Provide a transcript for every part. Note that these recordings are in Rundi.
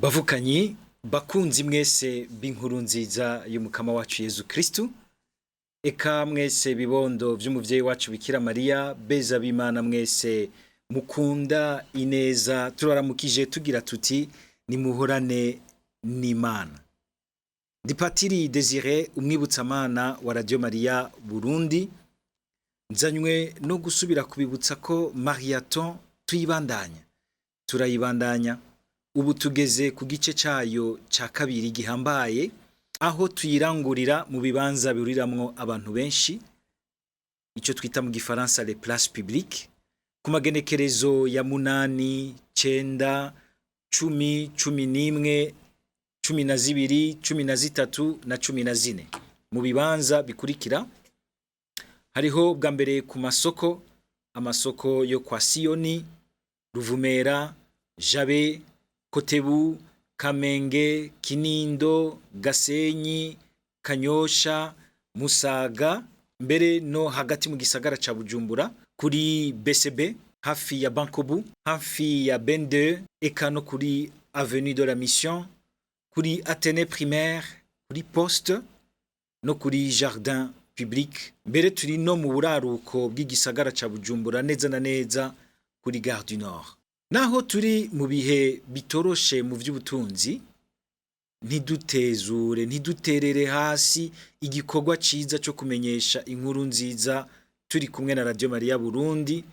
Bavukanyi bakunzi mwese b'inkuru nziza y'umukama wacu Yezu Kristu, eka mwese bibondo vy'umuvyeyi wacu Bikira Mariya, beza b'Imana mwese mukunda ineza, turaramukije tugira tuti nimuhorane n'Imana. Ndi Patiri Desire umwibutsamana wa Radio Maria Burundi, nzanywe no gusubira kubibutsa ko Mariathon tuyibandanya, turayibandanya. Ubu tugeze ku gice cayo ca kabiri gihambaye, aho tuyirangurira mu bibanza bihuriramwo abantu benshi, ico twita mu gifaransa les places publiques, ku magenekerezo ya 8, 9, 10, 11, 12, 13 na 14. Mu bibanza bikurikira hariho bwa mbere ku masoko, amasoko yo kwa Siyoni, Ruvumera, Jabe, Kotebu, Kamenge, Kinindo, Gasenyi, Kanyosha, Musaga, mbere no hagati mu gisagara ca Bujumbura kuri BCB hafi ya Bankobu, hafi ya B2, eka no kuri Avenue de la Mission, kuri Athénée Primaire, kuri Poste no kuri Jardin Public. Mbere turi no mu buraruko bw'igisagara ca Bujumbura neza na neza kuri Gare du Nord. Naho turi mu bihe bitoroshe mu vy'ubutunzi, ntidutezure, ntiduterere hasi igikorwa ciza co kumenyesha inkuru nziza turi kumwe na Radio Maria Burundi,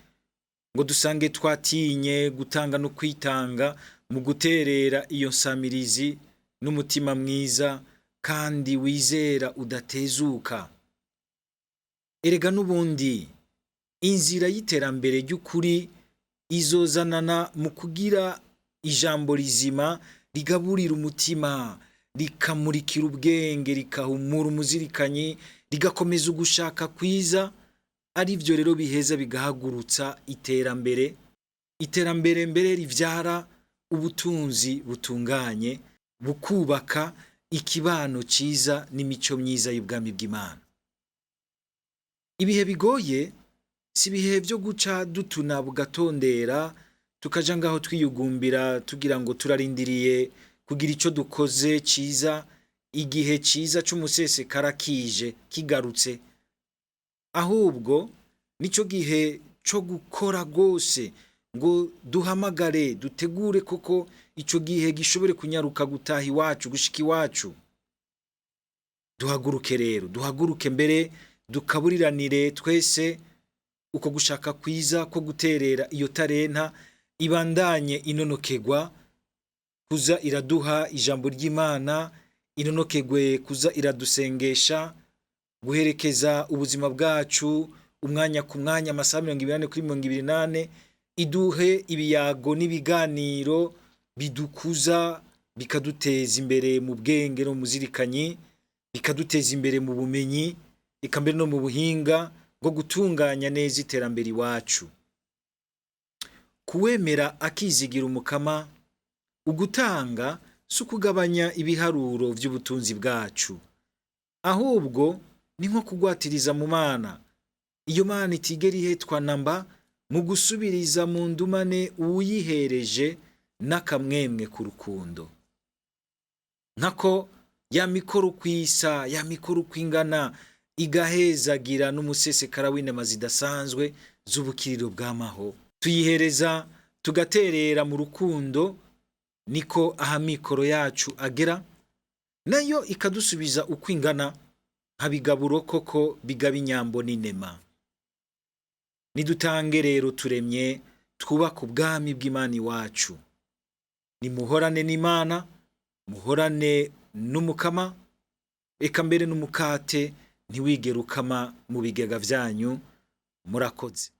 ngo dusange twatinye gutanga no kwitanga mu guterera iyo nsamirizi n'umutima mwiza kandi wizera udatezuka. Erega n'ubundi inzira y'iterambere ry'ukuri izozanana mu kugira ijambo rizima rigaburira umutima, rikamurikira ubwenge, rikahumura umuzirikanyi, rigakomeza ugushaka kwiza, arivyo rero biheza bigahagurutsa iterambere, iterambere mbere rivyara ubutunzi butunganye, bukubaka ikibano ciza n'imico myiza y'ubwami bw'Imana. Ibihe bigoye si ibihe vyo guca dutuna bugatondera, tukaja ngaho twiyugumbira tugira ngo turarindiriye kugira ico dukoze ciza, igihe ciza c'umusesekara kije kigarutse. Ahubwo nico gihe co gukora rwose ngo duhamagare, dutegure koko ico gihe gishobore kunyaruka gutaha iwacu, gushika iwacu. Duhaguruke rero, duhaguruke mbere dukaburiranire twese uko gushaka kwiza ko guterera iyo tarenta ibandanye inonokegwa, kuza iraduha ijambo ry'Imana, inonokegwe kuza iradusengesha, guherekeza ubuzima bwacu umwanya ku mwanya, amasaha 24 kuri 24, iduhe ibiyago n'ibiganiro bidukuza, bikaduteza imbere mu bwenge no mu muzirikanyi, bikaduteza imbere mu bumenyi, eka mbere no mu buhinga bwo gutunganya neza iterambere iwacu. Kuwemera akizigira umukama, ugutanga si ukugabanya ibiharuro vy'ubutunzi bwacu, ahubwo ni nko kugwatiriza mu Mana, iyo Mana itigera ihetwa namba mu gusubiriza mu ndumane uwuyihereje n'akamwemwe ku rukundo. Nkako ya mikoro ukwisa, ya mikoro uko ingana, igahezagira n'umusesekara w'inema zidasanzwe z'ubukiriro bw'amaho. Tuyihereza tugaterera mu rukundo, niko aha mikoro yacu agera, nayo ikadusubiza uko ingana, nka bigaburo koko bigaba inyambo n'inema. Nidutange rero turemye, twubake ubwami bw'Imana iwacu. Nimuhorane n'Imana, muhorane n'umukama, eka mbere n'umukate ntiwigere ukama mu bigega vyanyu. Murakoze.